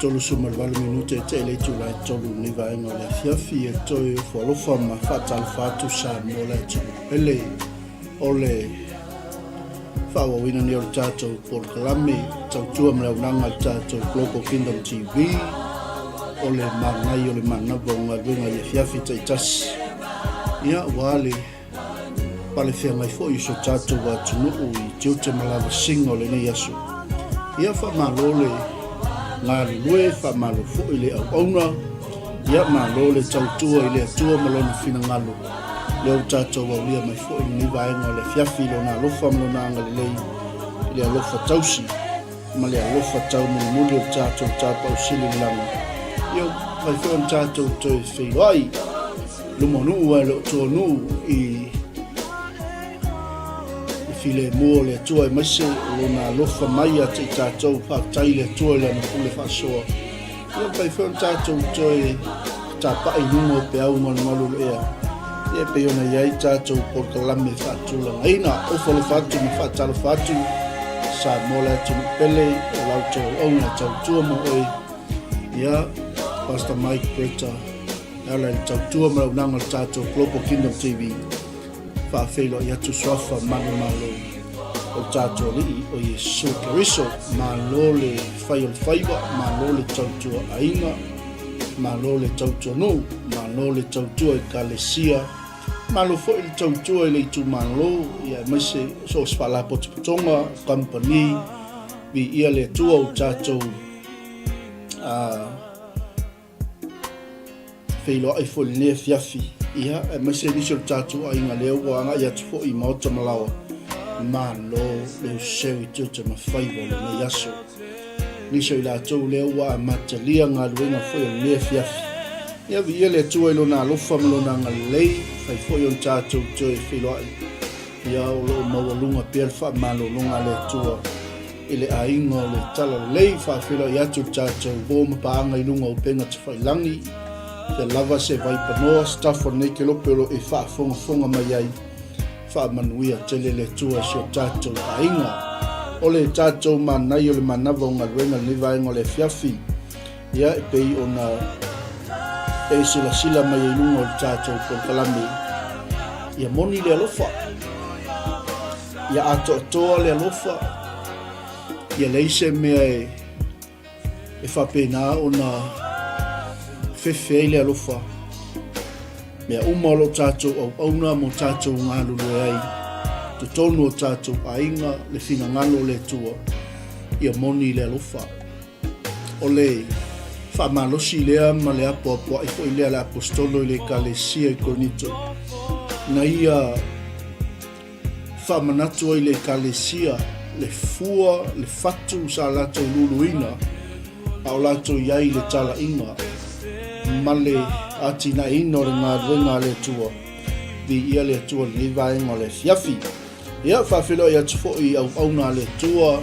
38 minute e te le itula e tolu i lenei vaega o le afiafi e toe ofo alofa ma faatalofa atu Samoa le atunuu pele o le faaauauina nei o le tatou polokalame tautua ma le auaunaga a le tatou Global Kingdom TV o le Magai o le Manava o Galuega i afiafi taitasi ia ua le pale feagai foi i so tatou atunuu i tiute ma lavasiga o lenei aso. Ia faamalo le galulue, faamalo foi le auauna, ia malo le tautua i le Atua ma lona finagalo. Lea ua tatou aulia mai foi i lenei vaega o le afiafi i lona alofa ma lona agalelei i le alofa tausi ma le alofa taumolimoli o le tatou Tapaau Sili i le lagi. Ia mafai foi ona tatou toe feiloai luma o nuu ae le o tua o nuu i le filemu o le Atua aemaise o lona alofa mai ia te i tatou. Faafetai i le Atua i lana pule faasoa. Ia mafai foi ona tatou toe tapai i luga o peau galugalu o le ea. Ia e pei ona i ai tatou polokalame faatulagaina. Ofo alofa atu ma faatalofa atu Samoa le atunuu pele o la outou auauna e tautua mo oe. Ia, Pastor Mike Bretta, e ala i le tautua ma le auaunaga o le tatou Global Kingdom TV. Faafeiloai atu suafa manumalo o le tatou Alii o Iesu Keriso. Malo le fai o le faiva, malo le tautua aiga, malo le tautua nuu, malo le tautua ekalesia, malo foi le tautua i le itumalo, ia aemaise so o se faalapotopotoga, kamupani, viia le Atua o tatou feiloai foi i lenei afiafi, ia, aemaise nisi o le tatou aiga lea ua agai atu foi i maota ma laoa. Malo le useu i tiute ma faiva o lenei aso. Nisi o i latou lea ua amatalia galuega foi o lenei afiafi. Ia, viia le Atua i Lona alofa ma Lona agalelei, fai foi ona tatou toe feiloai. Ia, o lo o maualuga pea le faamalologa a le Atua i le aiga o le Talalelei, faafeiloai atu le tatou uo ma paaga i luga o upega tafailagi, fea lava se vaipanoa, se tafa o lenei kelope o lo o e faafogafoga mai ai, faamanuia tele le Atua i si o tatou aiga. O le tatou manaia o le manava o galuega i lenei vaega o le afiafi, ia e pei ona e silasila mai ai i luga o le tatou polokalame, ia moni le alofa. Ia atoatoa le alofa, ia leai se mea e, e faapena ona fefe ai le alofa. Mea uma o lo o tatou auauna ma o tatou galulue ai, totonu o tatou aiga, le finagalo o le Atua, ia moni le alofa. O le faamalosi lea ma le apoapoai foi lea a le Aposetolo i le Ekalesia i Korinito, na ia faamanatu ai le Ekalesia le fua, le fatu sa latou luluina a o latou i ai i le talaiga ma le atinaeina o le galuega a le Atua. Viia le Atua i lenei vaega o le afiafi. Ia, faafeiloai atu foi i auauna a le Atua,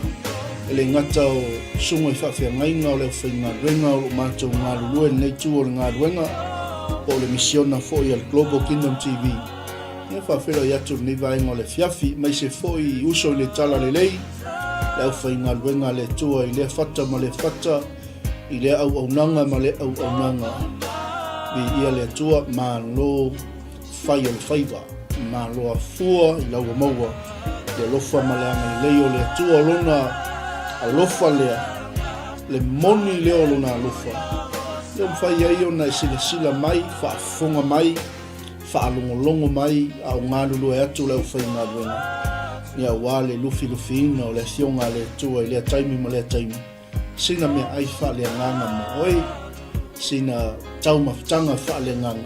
e le gata o susuga i faafeagaiga o le aufaigaluega o lo o matou galulue i lenei itu o le galuega, po o le misiona foi a le Global Kingdom TV. Ia, faafeiloai atu i lenei vaega o le afiafi, aemaise foi i uso i le Talalelei, le aufaigaluega a le Atua i lea fata ma lea fata, i lea auaunaga ma lea auaunaga. Viia le Atua, malo fai o le faiva. Malo afua i lau maua le alofa ma le agalelei o le Atua, o lona alofa lea, le moni lea o lona alofa, lea ua mafai ai ona e silasila mai, faafofoga mai, faalogologo mai a o galulue atu le aufaigaluega, ia aua le lufilufiina o le Afioga a le Atua i lea taimi ma lea taimi, sina meaai faaleagaga mo oe, sina taumafataga faaleagaga,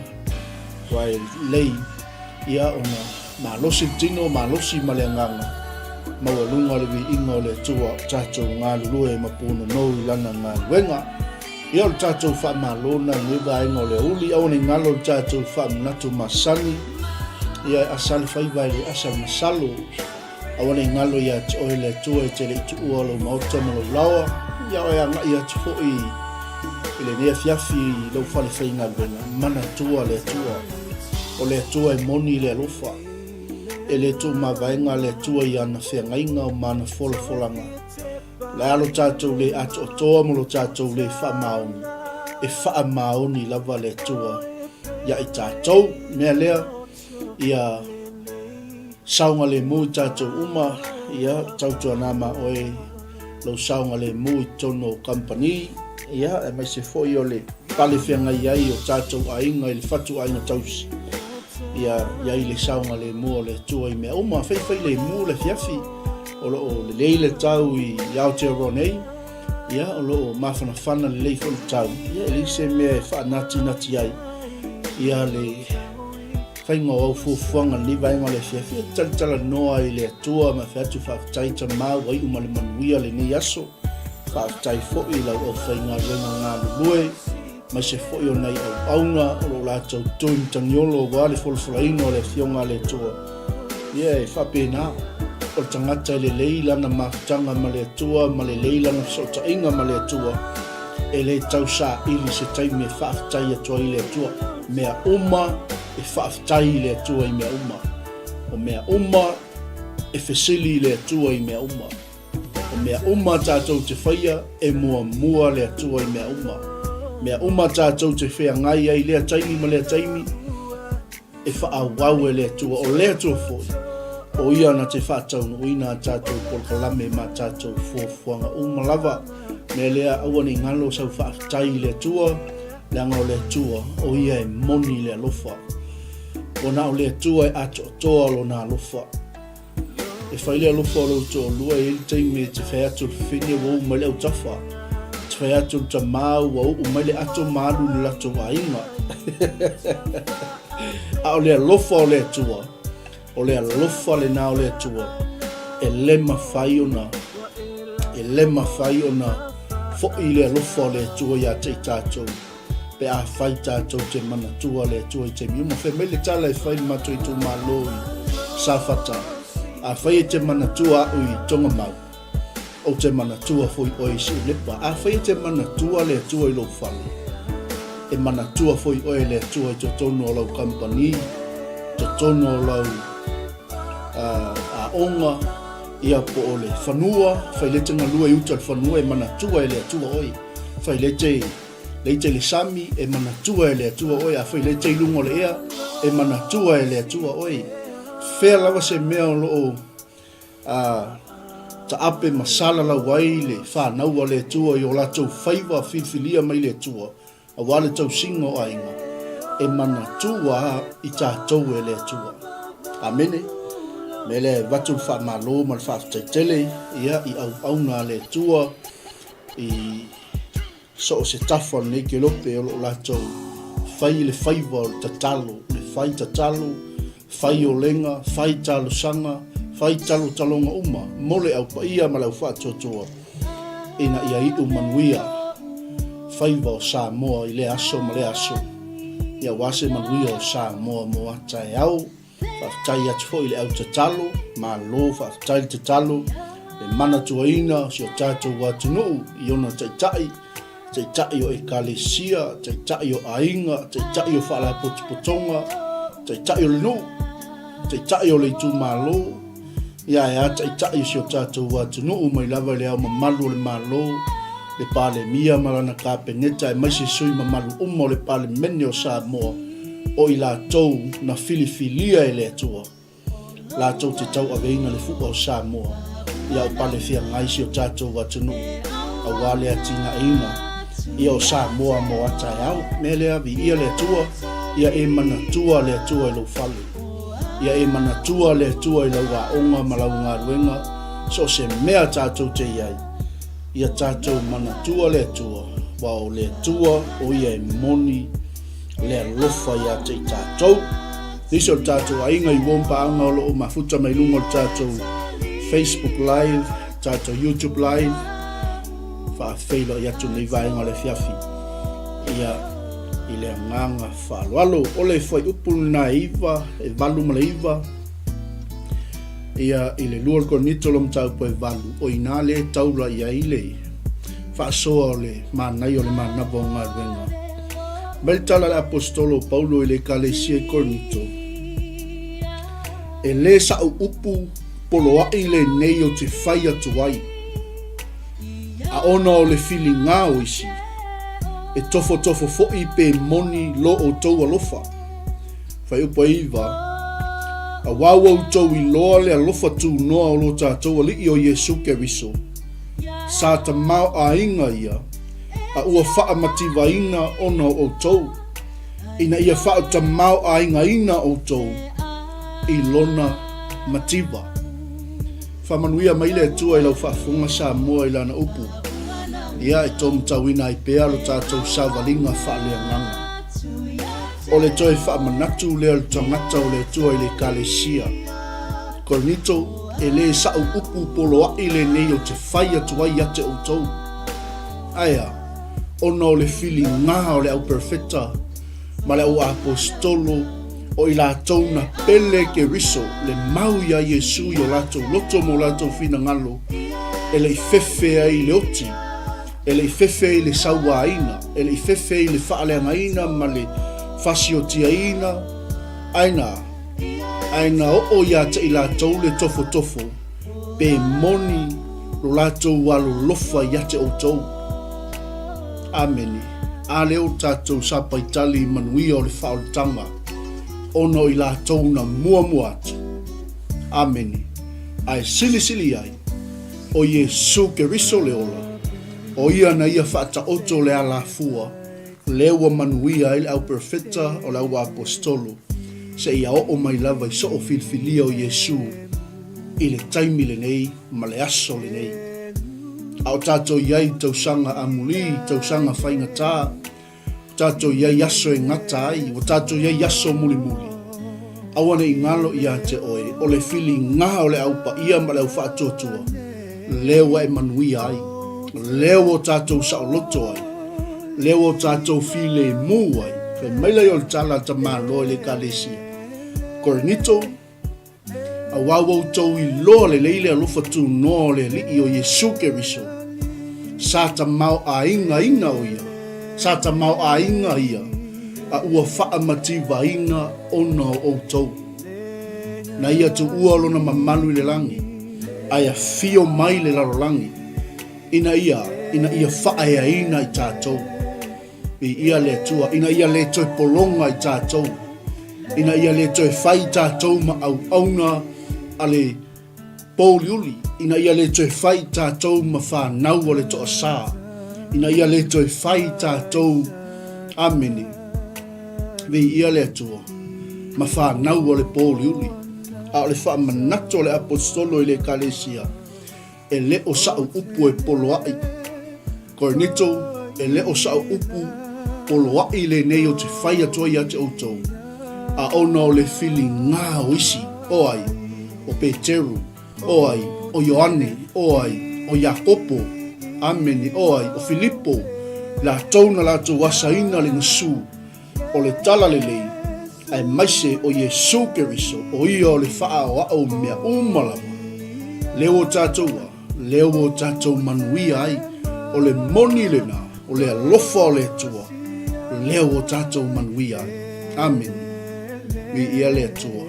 aua e lelei ia ona malosi le tino, malosi ma le agaga, maualuga o le viiga o le Atua o tatou galulue ma punonou i lana galuega. Ia o le tatou faamalo na i lenei vaega o le aoauli, aua ne i galo le tatou faamanatu masani, ia e asa le faiva e le asa le masalo, aua ne i galo ia te oe le Atua e te le i tuua lou maota ma lou laoa, ia oe agai atu foi i lenei afiafi i lou fale faigaluega, manatua le Atua. O le Atua e moni le alofa, e le tuumavaega le Atua i ana feagaiga ma ana folafolaga. Le a lo tatou le atoatoa ma lo tatou le faamaoni, e faamaoni lava le Atua ia i tatou. Mea lea, ia saogalemu i tatou uma, ia tautuana ma oe lou saogalemu i totonu o kamupani, ia aemaise foi o le pale feagai ai o tatou aiga i le fatu aiga tausi, ia i ai le saogalemu o le Atua i mea uma. Faifailemu le afiafi, o lo o lelei le tau i Aotearoa nei, ia o lo o mafanafana lelei foi le tau, ia e leai se mea e faanatinati ai ia le faiga o au fuafuaga i lenei vaega o le afiafi. E talitalanoa i le Atua ma fai atu faafetai Tama ua iu ma le manuia lenei aso. Faafetai foi i lau aufaigaluega galulue, aemaise foi o nai auauna o lo o latou tui matagiolo aua le folafolaina o le Afioga a le Atua. Ia e faapena, o le tagata e lelei lana mafutaga ma le Atua ma lelei lana fesootaiga ma le Atua, e le tau saili se taimi e faafetai atu ai i le Atua. Mea uma e faafetai i le Atua i mea uma. O mea uma e fesili i le Atua i mea uma. O mea uma tatou te faia, e muamua le Atua i mea uma. Mea uma tatou te feagai ai i lea taimi ma lea taimi, e faaauau e le Atua. O le Atua foi, o Ia na te faataunuuina a tatou polokalame ma tatou fuafuaga uma lava. Mea lea, aua ne i galo sau faafetai i le Atua, leaga o le Atua, o Ia e moni le alofa. Ua na o le Atua e atoatoa Lona alofa. E fai le alofa o lou toalua, e i ai le taimi e te fai atu o le fafine ua uu mai le autafa, e te fai atu o le tama ua uu mai le ato ma alu i le latou aiga. A o le alofa o le Atua, o le alofa lena o le Atua, e le mafai ona, e le mafai ona foi le alofa o le Atua ia te i tatou. pe afai tatou te manatua le Atua i taimi uma. Fai mai le tala e fai i le matou itumalo i Safata, afai e te manatua a'u i Togamau, ou te manatua foi oe i Siulepa. Afai e te manatua le Atua i lou fale, e manatua foi oe e le Atua i totonu o lau kamupani, totonu o lau aoga, ia po o le fanua, fai le te galue i uta i le fanua, e manatua e le Atua oe. Fai le te Leite i le sami, e manatua e le Atua oe. Afai leite i luga o le ea, e manatua e le Atua oe. Fea lava se mea o lo o a, taape ma salalau ai le fanau a le Atua i o latou faiva filifilia mai le Atua, aua le tausiga o aiga, e manatua i tatou e le Atua. Amene. Mea lea e avatu le faamalo ma le faafetai tele ia i auauna a le Atua i So o se tafa o lenei kelope o lo o latou fai le faiva o le tatalo, le fai tatalo, fai olega, fai talosaga, fai talotaloga uma mo le au paia ma le au faatuatua ina ia iu manuia faiva o Samoa i lea aso ma lea aso, ia aua se manuia o Samoa mo a taeao. Faafetai atu foi i le au tatalo, malo faafetai le tatalo, le manatuaina o si o tatou atunuu i ona taitai, taitai o ekalesia, taitai o aiga, taitai o faalapotopotoga, taitai o le nuu, taitai o le itumalo, ia ae a taitai o si o tatou atunuu mai lava i le Ao Mamalu o le Malo, le Palemia ma lana Kapeneta aemaise sui mamalu uma o le Palemene o Samoa, o i latou na filifilia e le Atua latou te tauaveina le fu'a o Samoa ia o pale feagai si o tatou atunuu aua le atinaeina ia o Samoa mo a taeao. Mea lea, viia le Atua, ia e manatua le Atua i lou fale. Ia e manatua le Atua i lau aoga ma lau galuega, so o se mea tatou te i ai, ia tatou manatua le Atua, aua o le Atua o ia e moni le alofa ia te i tatou. Nisi o le tatou aiga i uo paaga o lo o mafuta mai luga o le tatou Facebook Live, tatou YouTube Live, faafeiloai atu nei vaega o le afiafi. Ia, i le agaga faaaloalo. O le fuaiupu lena e 9, e 8 ma le 9, ia i le 2 o le Korinito lo mataupu e 8, o i ina lea e taula i ai le faasoa o le manaia o le manava o galuega. Mai le tala a le aposetolo o Paulo i le ekalesia i Korinito, E lē sa'u upu poloaʻi lenei ou te fai atu ai. ona o le filiga o isi, e tofotofo foi pe moni lo outou alofa. Fuaiupu 9, Auā ua outou iloa le alofa tunoa o lo tatou Alii o Iesu Keriso, sa tamaoaiga ia, a ua faamativaina ona o outou, ina ia faautamaoaigaina outou i lona mativa. Faamanuia mai le Atua i lau faafofoga Samoa i Lana upu, ia e taumatauina ai pea lo tatou savaliga faaleagaga. O le toe faamanatu lea o le tagata o le Atua i le Ekalesia. Korinito, e lē sa'u upu poloaʻi lenei ou te fai atu ai ia te outou. Ae a? Ona o le filiga o le au perofeta ma le au aposetolo o i latou na pele Keriso le mau iā Iesu i o latou loto ma o latou finagalo, e le i fefe ai i le oti, e le i fefe i le sauaina, e le i fefe i le faaleagaina ma le fasiotiaina, ae na, ae na oo ia te i latou le tofotofo, pe moni lo latou alolofa ia te outou. Amene. A lea o tatou sapaitali i manuia o le faaolataga, ona o i latou na muamua atu. Amene. Ae silisili ai, o Iesu Keriso le ola, o ia na ia faataoto le alafua, lea ua manuia ai le au perofeta o le au aposetolo, seia oo mai lava i soo filifilia o Iesu i le taimi lenei ma le aso lenei. A o tatou i ai i tausaga amuli, i tausaga faigata, ua tatou i ai aso e gata ai, ua tatou i ai aso mulimuli. Aua ne i galo ia te oe, o le filiga o le Au Paia ma le Au Faatuatua, lea ua e manuia ai, lea ua o tatou saoloto ai, lea ua o tatou filemu ai. Fai mai lea o le tala a tamaloa i le Ekalesia. Korinito, Auā ua outou iloa lelei le alofa tunoa o le Alii o Iesu Keriso, sa tamaoaigaina o ia, sa tamaoaiga ia, a ua faamativaina ona o outou. Na ia tuua lona mamalu i le lagi, ae afio mai le lalolagi, ina ia, ina ia faaeaina i tatou. Viia le Atua, ina ia le toe pologa i tatou, ina ia le toe fai i tatou ma auauna a le pōuliuli, ina ia le toe fai i tatou ma fanau a le toasā, ina ia le toe fai i tatou, amene, viia le Atua, ma fanau a le pōuliuli. A o le faamanatu a le Aposetolo i le Ekalesia, E le o sa'u upu e poloaʻi. Korinito, e le o sa'u upu poloaʻi lenei ou te fai atu ai ia te outou, a ona o le filiga o isi, o ai? O Peteru, o ai? O Ioane, o ai? O Iakopo, amene, o ai? O Filipo, latou na latou asaina le gasu o le talalelei, aemaise o Iesu Keriso, o ia o le faaoao i mea uma lava. Lea ua tatou a, lea ua tatou manuia ai, o le moni lena, o le alofa o le Atua, lea ua tatou manuia ai. Amene. Viia le Atua.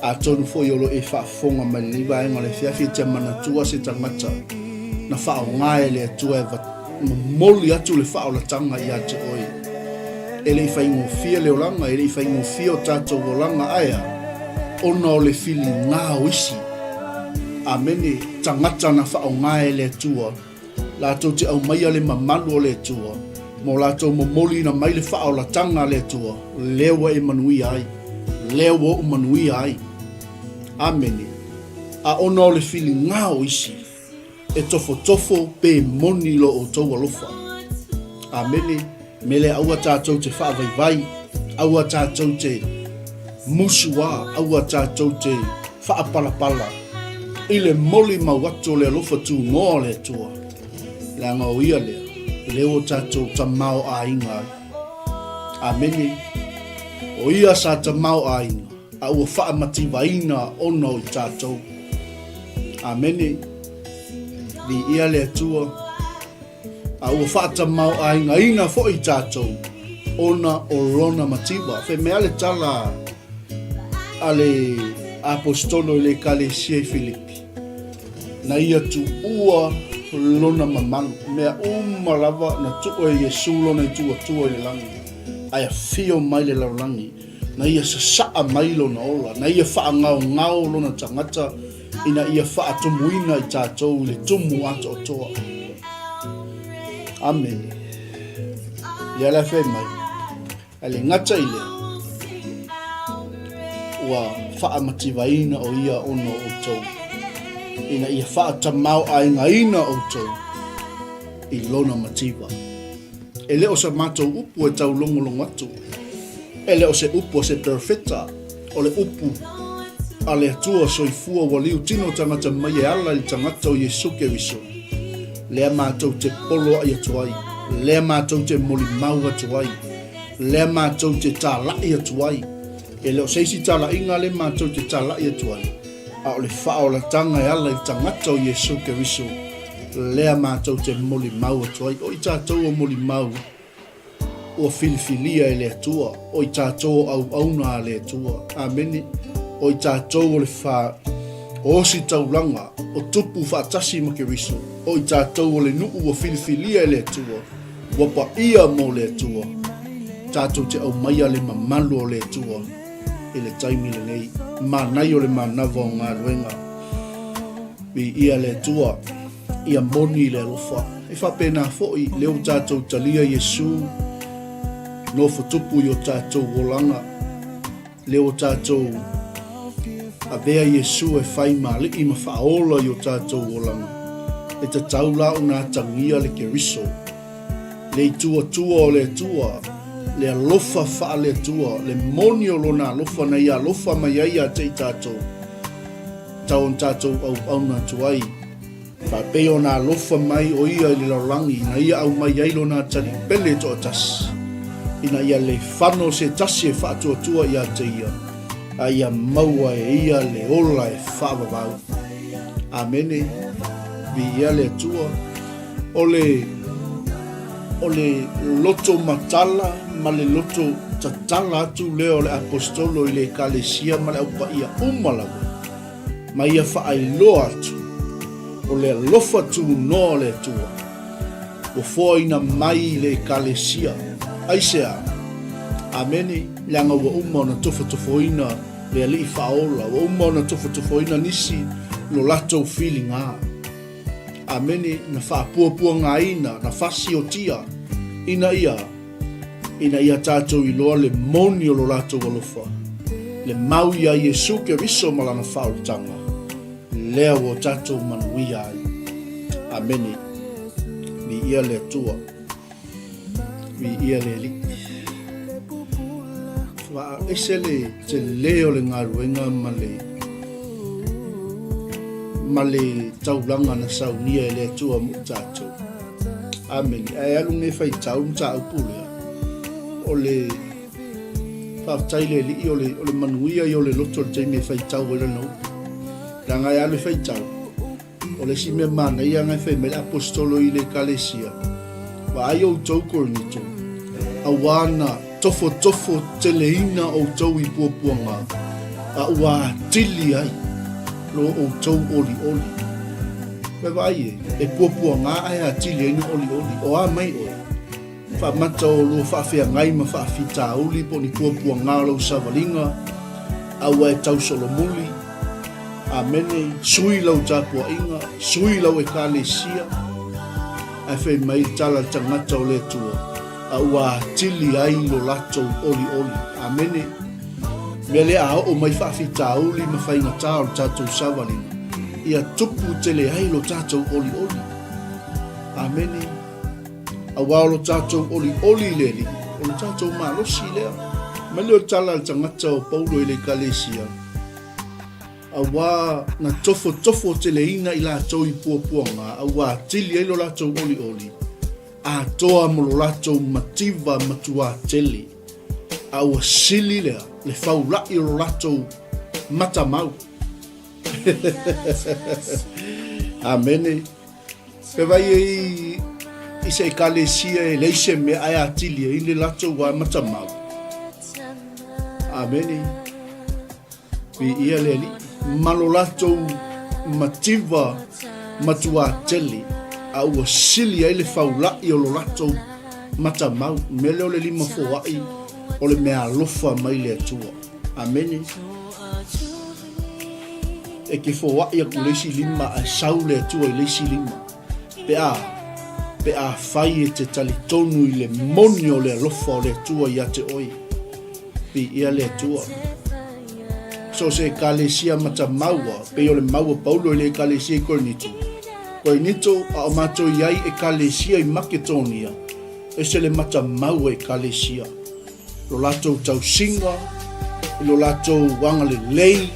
Atonu foi o lo o e faafofoga mai lenei vaega o le afiafi e te manatua se tagata na faaaoga e le Atua e momoli atu le faaolataga ia te oe. E le i faigofie le olaga, e le i faigofie o tatou olaga, ae a? Ona o le filiga o isi. Amene, tagata na faaaoga e le Atua latou te aumaia le mamalu o le Atua, ma o latou momoliina mai le faaolataga a le Atua, lea ua e manuia ai, lea ua ou manuia ai. Amene. A ona o le filiga o isi, e tofotofo pe moni lo outou alofa. Amene. Me lea aua tatou te faavaivai, aua tatou te musuā, aua tatou te faapalapala i le molimau atu o le alofa tunoa o le Atua, leaga o Ia lea, lea ua tatou tamaoaiga ai. Amene. O Ia sa tamaoaiga, a ua faamativaina ona o i tatou. Amene. Viia le Atua. A ua faatamaoaigaina foi tatou ona o lona mativa. Fai mai a le tala a le aposetolo i le ekalesia i Filipi, na ia tuua. Lona mamalu. Mea uma lava na tuu e Iesu Lona itu Atua i le lagi, ae afio mai le lalolagi, na Ia sasaa mai Lona ola, na Ia faagaogao Lona tagata ina ia faatumuina i tatou i le tumu atoatoa. Amene. Lea la e fai mai, Ae le gata i lea, ua faamativaina o ia ona o outou, ina ia faatamaoaigaina outou i lona mativa. E le o sa matou upu e taulogologo atu, e le o se upu a se perofeta, o le upu a le Atua soifua ua liutino tagata mai e ala i le tagata o Iesu Keriso, lea matou te poloaʻi atu ai, lea matou te molimau atu ai, lea matou te tālaʻi atu ai. E le o se isi tālaʻiga lea matou te tālaʻi atu ai, a o le faaolataga e ala i le tagata o Iesu Keriso, lea matou te molimau atu ai. O i tatou o molimau ua filifilia e le Atua, o i tatou o auauna a le Atua. Amene. O i tatou o le fa ositaulaga o tupu faatasi ma Keriso, o i tatou o le nuu ua filifilia e le Atua, ua paia mo le Atua. Tatou te aumaia le mamalu o le Atua i le taimi lenei. Manaia o le manava o galuega. Viia le Atua. Ia moni le alofa. E faapena foi lea ua tatou talia Iesu nofo tupu i o tatou olaga, lea ua tatou avea Iesu e fai ma alii ma faaola i o tatou olaga. E tatau la ona atagia le Keriso, le itu Atua o le Atua, le alofa faale-Atua, le moni o Lona alofa na Ia alofa mai ai ia te i tatou, tau ona tatou auauna atu ai. Faapei ona alofa mai o Ia i le lalolagi ina ia aumai ai Lona atalii pele toatasi, ina ia le fano se tasi e faatuatua ia te Ia, a ia maua e Ia le ola e faavavau. Amene. Viia le Atua. O le, o le loto matala ma le loto tatala atu lea o le Aposetolo i le Ekalesia ma le Au Paia uma lava, ma ia faailoa atu, o le alofa tunoa o le Atua, ua foaina mai i le Ekalesia. Aisea? Amene, leaga ua uma ona tofotofoina le Alii Faaola, ua uma ona tofotofoina nisi lo latou filiga. Amene, na faapuapuagaina, na fasiotia, ina ia, ina ia tatou iloa le moni o lo latou alofa, le mau iā Iesu Keriso ma Lana faaolataga, lea ua tatou manuia ai. Amene. Viia le Atua. Viia le Alii. Faaese le tele o le galuega ma le ma le taulaga na saunia e le Atua mo tatou. Amene. Ae alu nei faitau mataupu lea. O le faafetai le Alii o le, o le manuia ia o le loto i le taimi e faitau ai lana upu. Leaga e alu e faitau, O le isi mea manaia na e fai mai le Aposetolo i le Ekalesia, Vaai outou Korinito, auā na tofotofo teleina outou i puapuaga, a ua atili ai lo outou olioli. Koe vaai e, e puapuaga ae atili ai na olioli, o a mai oe? Faamata o lua faafeagai ma faafitauli po o ni puapuaga o lau savaliga, a ua e tausolomuli. Amene. Sui lau tapuaiga, sui lau Ekalesia, ae fai mai le tala a le tagata o le Atua, a ua atili ai lo latou olioli. Amene. Mea lea a oo mai faafitauli ma faigata o le tatou savaliga, ia tupu tele ai lo tatou olioli. Amene. Aua o lo tatou olioli i le Alii, o lo tatou malosi lea. Mai lea o le tala a le tagata o Paulo i le Ekalesia, Auā na tofotofo teleina i latou i puapuaga, a ua atili ai lo latou olioli, atoa mo lo latou mativa matuā tele, a ua sili lea le faulaʻi o lo latou matamau. Amene. Pe vai e i se ekalesia e leai se mea ae atili ai le latou a matamau. Amene. Viia le Alii. Ma lo latou mativa matuā tele. a ua sili ai le faulaʻi o lo latou matamau. Mea lea o le limafoaʻi o le meaalofa mai le Atua. Amene. E te foaʻi atu le isi lima ae sau le Atua i le isi lima. Pe a, pe afai e te talitonu i le moni o le alofa o le Atua ia te oe. Viia le Atua. So o se Ekalesia matamaua, pei o le mau a Paulo i le Ekalesia i Korinito. Korinito, a o matou i ai Ekalesia i Maketonia, ese le matamau a Ekalesia. Lo latou tausiga, i lo latou agalelei,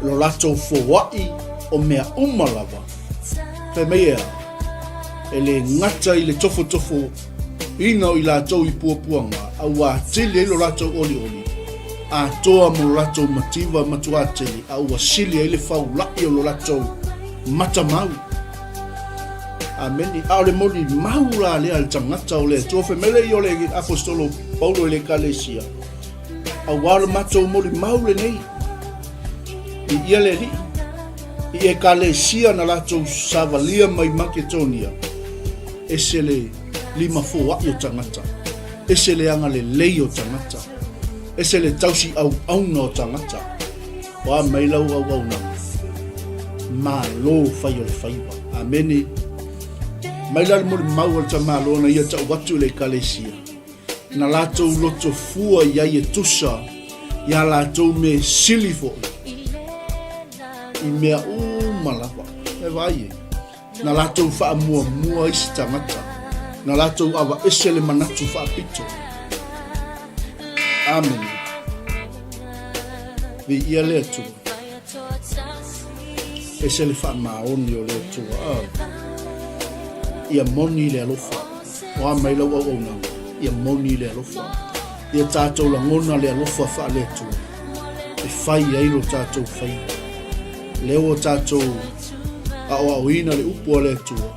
lo latou foaʻi, o mea uma lava. Fai mai e a? E le gata i le tofotofo ina o i latou i puapuaga, a ua atili ai lo latou olioli, atoa mo lo latou mativa matuatele, a ua sili ai le faulaʻi o lo latou matamau. Amene. A o le molimau la lea a le tagata o le Atua, fai mai lea i o le Aposetolo Paulo i le Ekalesia, Auā lo matou molimau lenei, i ia le Alii, i Ekalesia na latou savalia mai Maketonia, ese le limafoaʻi o tagata, ese le agalelei o tagata, ese le tausi auauna o tagata. O a mai lau auaunaga? Malo fai o le faiva. Amene. Mai la le molimau a le tamaloa na ia tau atu i le Ekalesia, na latou loto fua i ai e tusa iā latou me sili foʻi i mea uma lava. E vaai e. Na latou faamuamua isi tagata. Na latou avaese le manatu faapito. Amene. Viia le Atua. Ese le faamaoni o le Atua. Oh. Ia moni le alofa. O a mai lau auaunaga. Ia moni le alofa. Ia tātou lagona le alofa faale-Atua. E fai ai lo tātou faiva. Lea ua tatou aoaoina le upu a le Atua,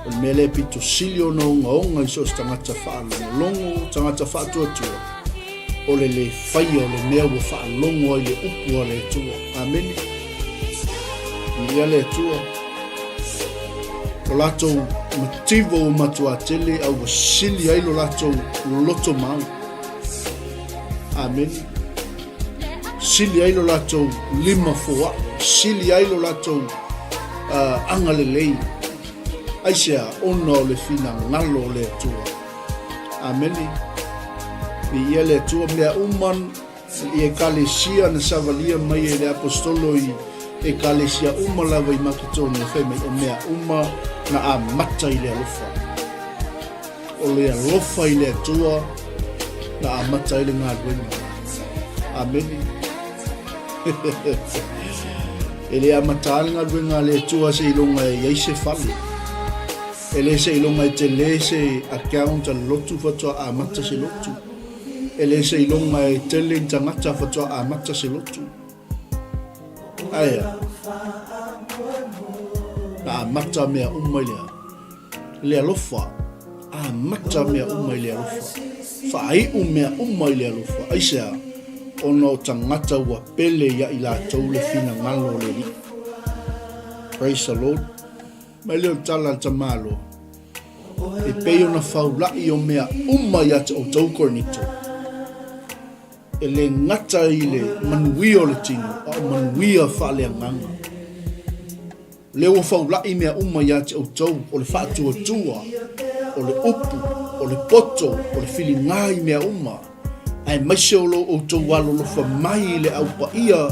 o le mea lea e pito sili ona ogaoga i so o se tagata faalogologo, tagata faatuatua, o le lē faia o le mea ua faalogo ai le upu a le Atua. Amene. Viia le Atua. O latou mativa ua matuā tele a ua sili ai lo latou loto mau. Amene. Sili ai lo latou limafoaʻi, sili ai lo latou agalelei. Aisea? Ona o le finagalo o le Atua. Amene. Viia le Atua, mea uma i Ekalesia na savalia mai e le Aposetolo i Ekalesia uma lava i Maketonia, fai mai, o mea uma na amata i le alofa. O le alofa i le Atua na amata ai le galuega. Amene. E le amata le galuega a le Atua seiloga e i ai se fale. E le seiloga e tele se account a le lotu faatoa amata se lotu. E le seiloga e tele ni tagata faatoa amata se lotu. Aea. Na amata mea uma i le a? Le alofa. Amata mea uma i le alofa. Faaiu mea uma i le alofa. Aisea? Ona o tagata ua pele ia i latou le finagalo o le Alii. Praise the Lord. Mai lea o le tala a le tamaloa, E pei ona faulaʻi o mea uma ia te outou Korinito, e le gata i le manuia o le tino, a o manuia faaleagaga. Lea ua faulaʻi mea uma ia te outou, o le faatuatua, o le upu, o le poto, o le filiga i mea uma, aemaise o lo outou alolofa mai i le Au Paia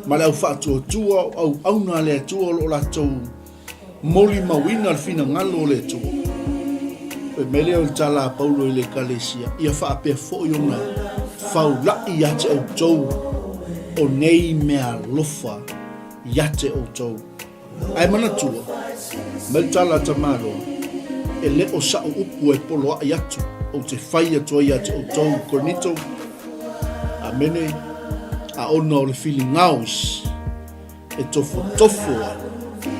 ma le Au Faatuatua o auauna a le Atua o lo o latou molimauina le finagalo o le Atua. Fai mai lea o le tala a Paulo i le Ekalesia, ia faapea foi ona faulaʻi ia te outou o nei meaalofa ia te outou. Ae manatua, mai le tala a Tamaloa, e le o saʻu upu e poloaʻi atu, ou te fai atu ai ia te outou, Korinito, Amene, a ona o le filigaois e tofotofo ai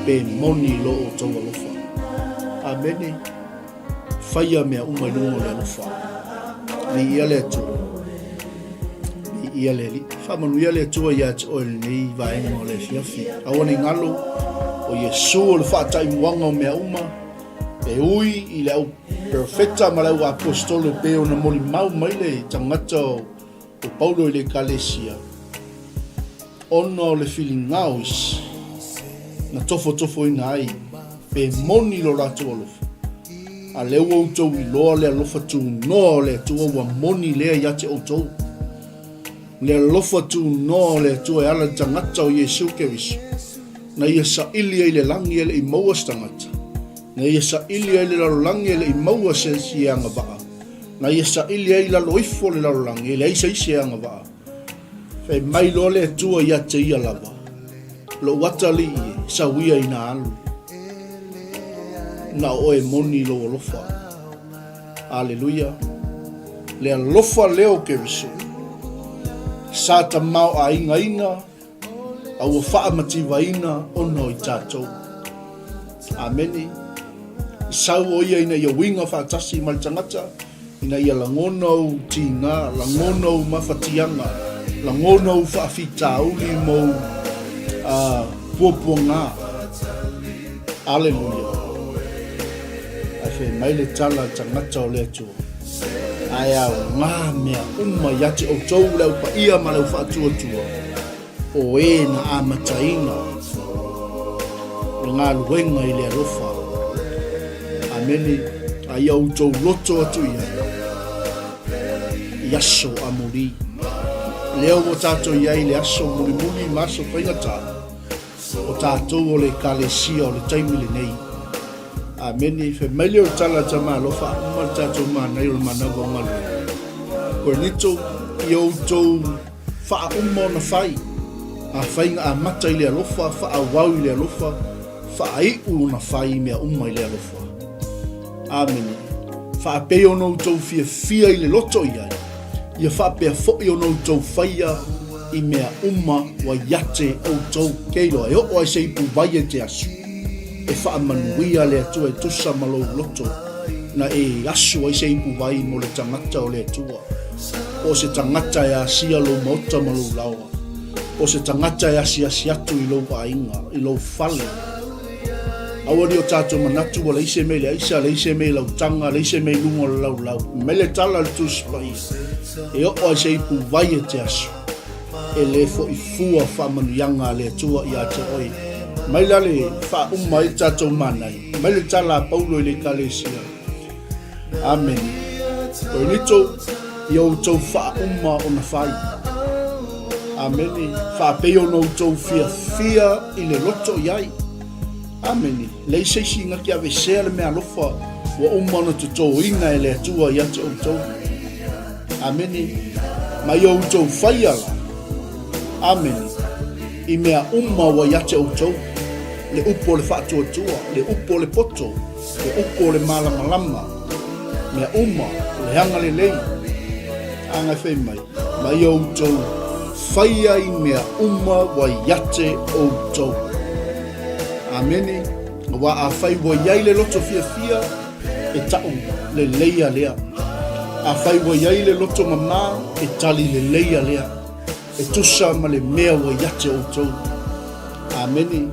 pe moni i lo outou alofa. Amene. Faia mea uma i luga o le alofa. Viia le Atua. Viia le Alii. Faamanuia le Atua ia te oe i lenei vaega o le afiafi. Aua ne i galo. O Iesu o le faataimuaga o mea uma, e ui i le au perofeta ma le au aposetolo e pei ona molimau mai le tagata o Paulo i le Ekalesia, ona o le filigao isi na tofotofoina ai pe moni lo latou alofa. A lea ua outou iloa le alofa tunoa o le Atua ua moni lea ia te outou. Le alofa tunoa o le Atua e ala i le tagata o Iesu Keriso, na ia saili ai le lagi e le i maua se tagata, na ia saili ai le lalolagi e le i maua se isi e agavaa, na ia saili ai i lalo ifo o le lalolagi e leai se isi e agavaa. Fai mai loa le Atua ia te ia lava, Lou atalii e, sau ia ina alu. Na o oe moni lou alofa. Aleluia. Le alofa lea o Keriso. Sa tamaoaigaina a ua faamativaina ona o i tatou. Amene. I sau o ia ina ia uiga faatasi ma le tagata, ina ia lagona ou tiga, lagona ou mafatiaga, lagona ou faafitauli ma ou puapuaga. Aleluia. Ae fai mai le tala a le tagata o le Atua, Ae aoga mea uma ia te outou le au paia ma le au faatuatua, o e na amataina le galuega i le alofa. Amene. A ia outou loto atu i ai i aso amuli. Lea ua tatou i ai i le aso mulimuli ma aso faigata, O tatou o le Ekalesia o le taimi lenei. Amene. Fai mai lea o le tala a Tama Alofa, a uma le tatou manaia o le manava o galuega. Korinito, ia outou faauma ona fai, afai na amata i le alofa, faaauau i le alofa, faaiu ona fai i mea uma i le alofa. Amene. Faapei ona outou fiafia i le loto i ai, ia faapea foi ona outou faia i mea uma ua iate outou. Ke iloa, e oo ai se ipu vai e te asu, e faamanuia le Atua e tusa ma lou loto, na e asu ai se ipu vai mo le tagata o le Atua, po o se tagata e asia lou maota ma lou laoa, po o se tagata e asiasi atu i lou aiga, i lou fale. Aua ne i o tatou manatu ua leai se mea i le aisa, leai se mea i lautaga, leai se mea i luga o le laulau. Mai le tala a le Tusi Paia, e oo ai se ipu vai e te asu, e le foi fua faamanuiaga a le Atua ia te oe. Mai la le faauma ai le tatou manaia, mai le tala a Paulo i le Ekalesia. Amene. Korinito, ia outou faauma ona fai. Amene. Faapei ona outou fiafia i le loto i ai. Amene. Leai se isi na te avesea le meaalofa ua uma ona totoina e le Atua ia te outou. Amene. Ma ia outou faia la. Amene. I mea uma ua ia te outou, le upu o le faatuatua, le upu o le poto, le upu o le malamalama, mea uma, o le agalelei, aga e fai mai, ma ia outou faia i mea uma ua ia te outou. Amene. Aua afai ua i ai le loto fiafia, e ta'u leleia lea. Afai ua i ai le loto mamā, e tali leleia lea. E tusa ma le mea ua ia te outou. Amene.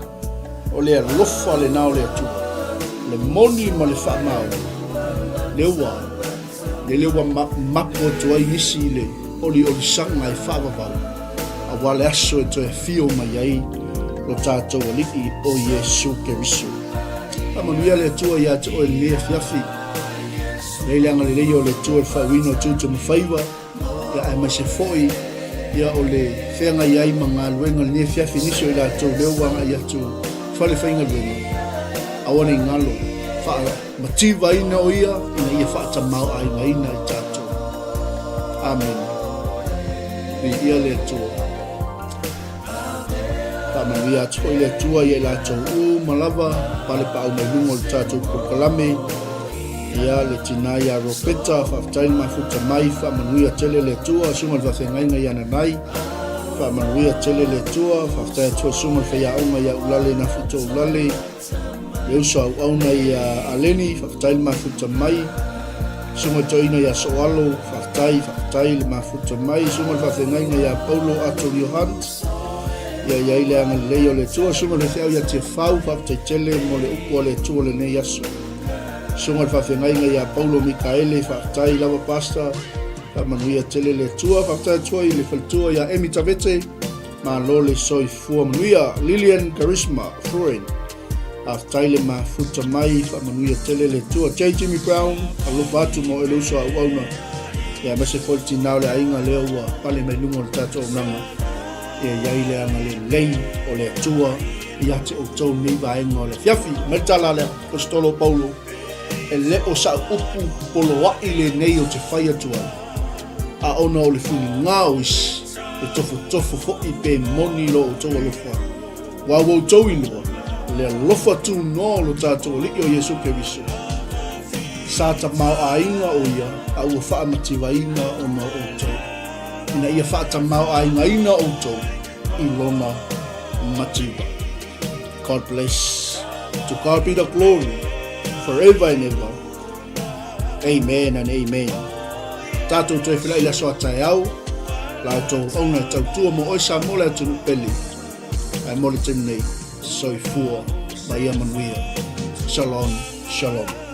O le alofa lena o le Atua, le moni ma le faamaoni, lea ua, lele ua mapu atu ai nisi i le oliolisaga e faavavau, aua le aso e toe afio mai ai lo tatou Alii o Iesu Keriso. Faamanuia le Atua ia te oe i lenei afiafi. Nei le agalelei o le Atua i le faauiina o tiute ma faiva, ia aemaise foi ia o le feagai ai ma galuega lenei afiafi nisi o i latou lea ua agai atu fale faigaluega aua ne i galo faamativaina o ia ina ia faatamaoaigaina i tatou. Amene. Viia le Atua. Faamanuia atu foi le Atua ia i latou uma lava palepaau mai luga o le tatou polokalame. Ia le tina ia Ropeta, faafetai le mafuta mai, faamanuia tele le Atua, susuga le faafeagaiga ia Nanai, faamanuia tele le Atua, faafetai atu foi susuga le faiaoga ia Ulale Nafuto Ulale, le uso auauna ia Aleni, faafetai le mafuta mai, susuga le toeaina ia Soalo, faafetai, faafetai le mafuta mai, susuga le faafeagaiga ia Paulo Atonio Hunt, Ia i ai le agalelei o le Atua. Susuga i le Faifeau ia Tiafau, faafetai tele mo le upu a le Atua i lenei aso. Susuga i le Faafeagaiga ia Paulo Mikaele, faafetai lava Pastor, faamanuia tele le Atua. Faafetai atu foi i le faletua ia Emi Tavete, malo le soifua manuia. Lilian Charisma Fruin, Faafetai le mafuta mai, faamanuia tele le Atua. J. Jimmy Brown, alofa atu mo oe le uso a auauna. Ia, aemaise foi le tina o le aiga lea ua pale mai luga o le tatou auaunaga. Ia i ai le agalelei o le Atua ia te outou nei vaega o le afiafi. Mai le tala a le Aposetolo o Paulo, E le o sa'u upu poloa'i lenei ou te fai atu ai, a ona o le fuligā o isi, e tofotofo fo'i pe moni lo outou alofa. Ua ua outou iloa le alofa tunoa o lo tatou Alii o Iesu Keriso. Sa tamaoaiga o ia a ua faamativaina ona o outou, ina ia faatamaoaigaina outou i lona mativa. God bless. To God be the glory forever and ever. Amen and amen. Tātou toe whila i le aso a taeao, la o tō auna e tautua mo oe Samoa le atunuu pele. Ae mo le taimi nei, soifua ma ia manuia. Shalom, shalom.